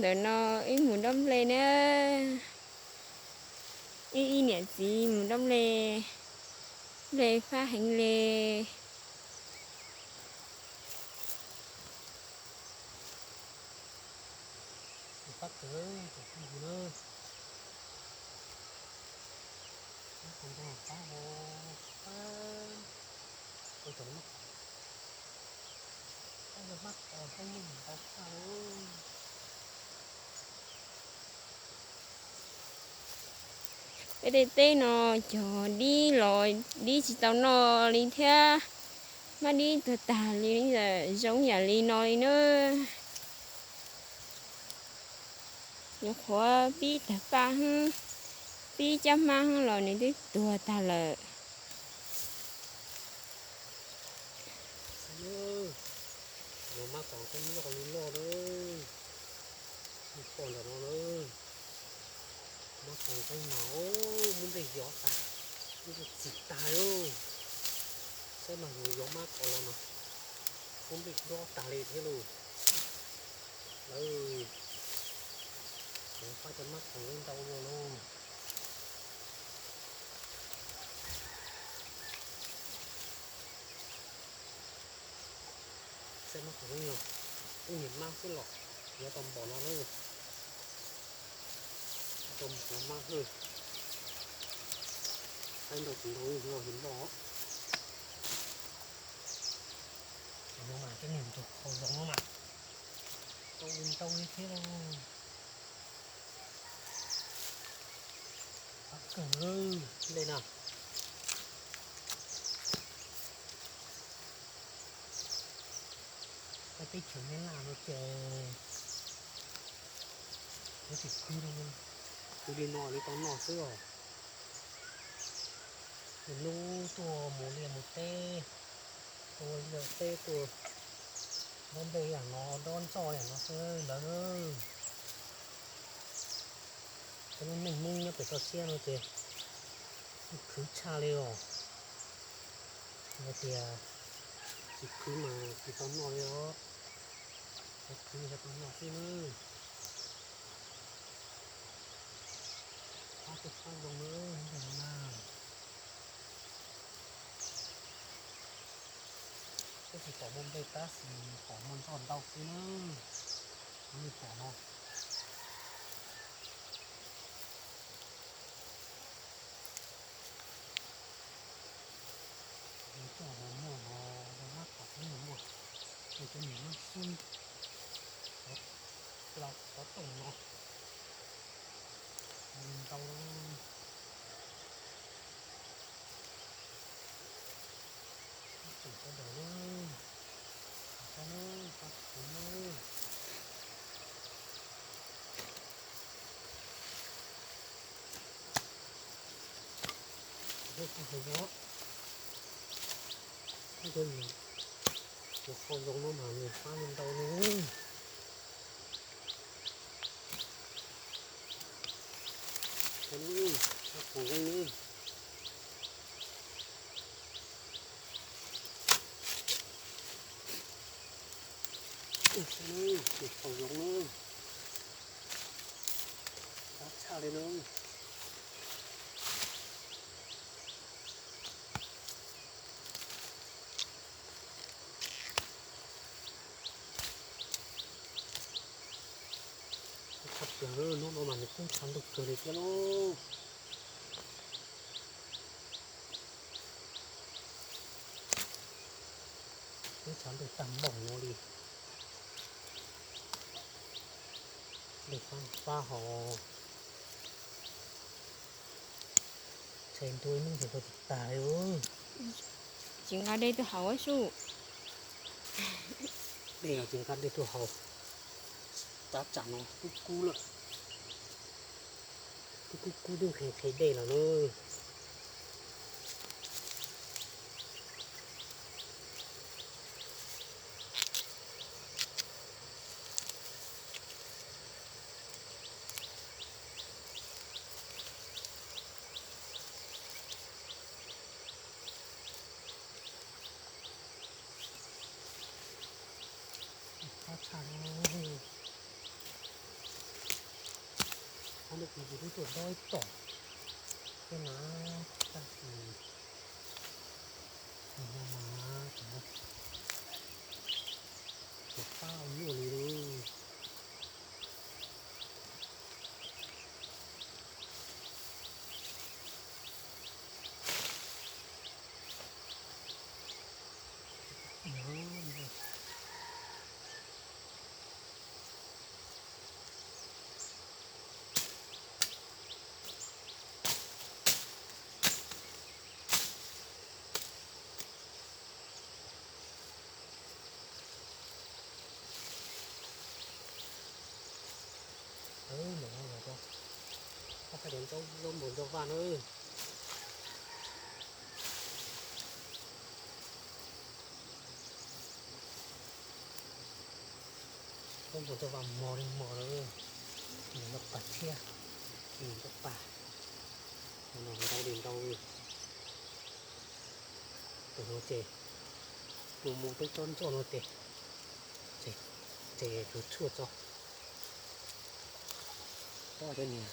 Ntawm no wb mus dob nplej na, wb ib niam txiv mus dob nplej, nplej fab heev li. Peb tej teb no cog dib los dib tsis tau noj li thiab, mab dib tuag tag li, zoo yam li no li na. Nyuam qhuav pib tawg paj, pib cab hmab los nws twb tuag tag lawm. Mab tom qeej loj li loj lawm, pom ntawm no lawm. Mab tom qeej mas muab nplej yov tag, muab nplej txi tag lawm. Saib mas yus yov mab tom los mas muab nplej dob tag li thiab lauj. Lawv, pab cov mab tom qeej ntau ua lauj. Saib mab tom qeej, ib niam mab xwb los yuav tau npaum no na. Tau npaum mab na. Saib ntau tsis ntau, ib loj tsis loj. No mas tej niag tus qhau zoov no mas tau ntau li thiab lauj. Qab kawg li na. Peb teb chaws Nyab Laj no ces yuav tsis khwv, khwv li no li tau noj xwb os. Hnub tuaj mus liaj mus teb, tuaj liaj teb tuaj dob nplej yam no, dob ntsoj yam no xwb lawm. Peb lub neej Hmoob nyob pem toj siab no ces khwv tshaj li os. Yog tias tsis khwv mas tsis tau noj li os. Khwv tau noj xwb na. Qab tuaj qab zoo na, ntag na. Twb tsis pom muaj nplej tab sis pom muaj ntsoj ntau xwb na. Kuv li pom no. Coj los muag los mab tom xwb los muag, cov niag mab xub, xov toom no, ntau. Tseem sawv daws na, saib na, pab kuv na. Tus qhau zoov no mas nws fab ntau li. Tus qhau zoov na. Tus qhau zoov na. Fab tshaj li na. Tshaj plaws, hnub no mas nws kub tshav ntuj kawg li thiab lauj. Kub tshav ntuj tag npaum no li. Dej fab fab hos. Tshav ntuj ib hnub ntshe tuaj tsis tag li. Tsis nqa dej tuaj haus sub. Dej los tsis nqa dej tuaj haus. Tab tsam no kub kub lawm. Kub kub kub twb nqhis nqhis dej lawm na. Fab tshaj li. Hnub no kuv twb tuaj dob ib tom tej na, tab sis nim no mas tsis pab ua luaj li lauj. Ntawm no los rau, ob peb cov ntsaub zaub npua ntsaub vaj na. Zaub npua ntsaub vaj mos li mos lawm, nws los pas thiab, nws ntau pas, no ntau li ntau. Tus no ces mus mus peb tsob ntxoj no ces, ces tus tshuaj tso, tsob cov niag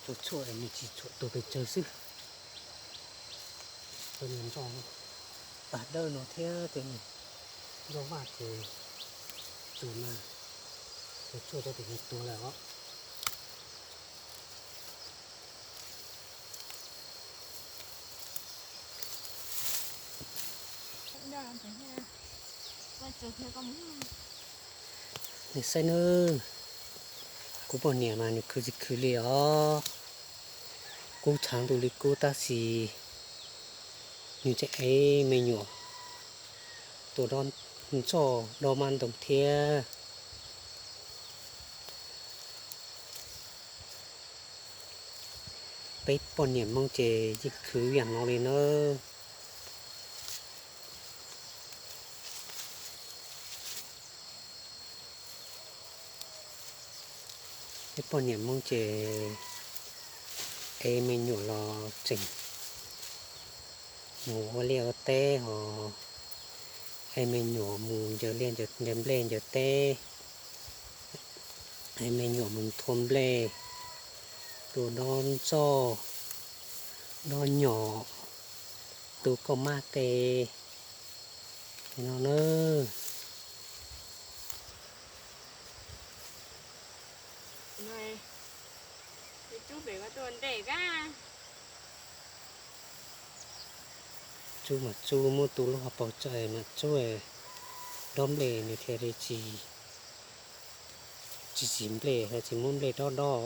tus tshuaj nws tsis tshua tus pes tsawg xwb. Cov niag ntxoj tag dawb no thiab cov niag ntxoj vaj ces tsuas mas tus tshuaj cov tus niag tuag lawm os. Nej saib nawb, kuv poj niam mas nws khwv tsis khwv li os. Kub tshav ntuj li kub tab sis nws tseem ev me nyuam tuaj dob ntxoj dob mab ntoo thiab. Peb poj niam Hmoob ces yeej khwv ib yam no li nawb. Peb poj niam Hmoob ces ev me nyuam los tseem mus ua liaj ua teb ho, ev me nyuam mus ncaws liaj ncaws nplej ncaws teb, ev me nyuam mus nthua nplej, tu dob ntxoj, dob nyom, tu kauj mab tes no na. Tsub mas tsub, muab tu lub hauv paus tso mas tsub, dob nplej nws thiaj li tsis, tsis txiv nplej, tsis muab nplej dob dob.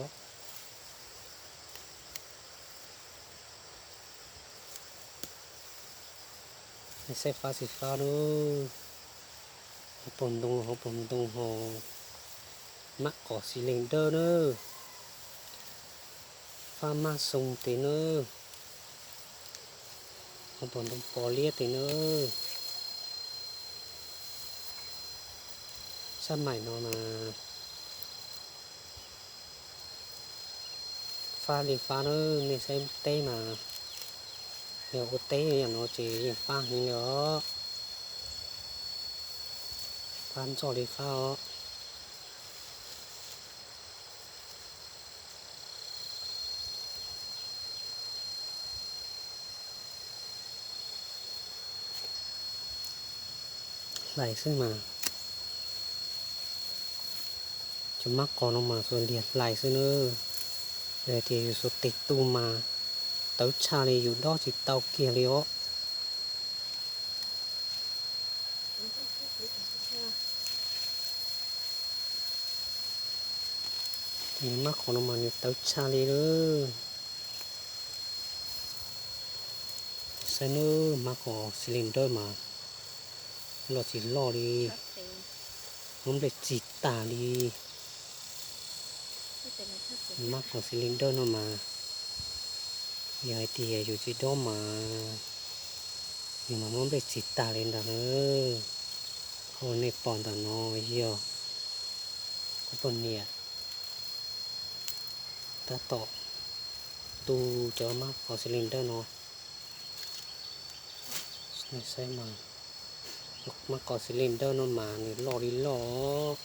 Nej saib fab xis fab lub hauv paus ntoo, hauv paus ntoo ho mab qos xis leej dawb na, fab mab xoo tes na, hauv paus ntoo pos liab tes na. Sab maim no mas fab li fab na, nej saib teb mas yog ua teb yam no ces yeej fab heev li os, fab ntxoj li fab os. Hlais xwb mas, cov mab qos no mas xuas liag hlais xwb na, yog tias yus xuas tes tu mas tawv tshaj li, yus dob tsis tau kiag li os. Mab qos no mas nws tawv tshaj li lawm. Saib nawb, mab qos xis leej dawb mas loj tsis loj li, muab nplej txi tag li. Mab qos xis leej dawb no mas yog hais tias yus tsis dob mas yus mas muab nplej txi tag li ntag na. Qhov uas nej pom ntawm no yog kuv poj niam tab tom tu cov mab qos xis leej dawb no. Nej saib mas, mab qos xis leej dawb no mas nws loj li loj os.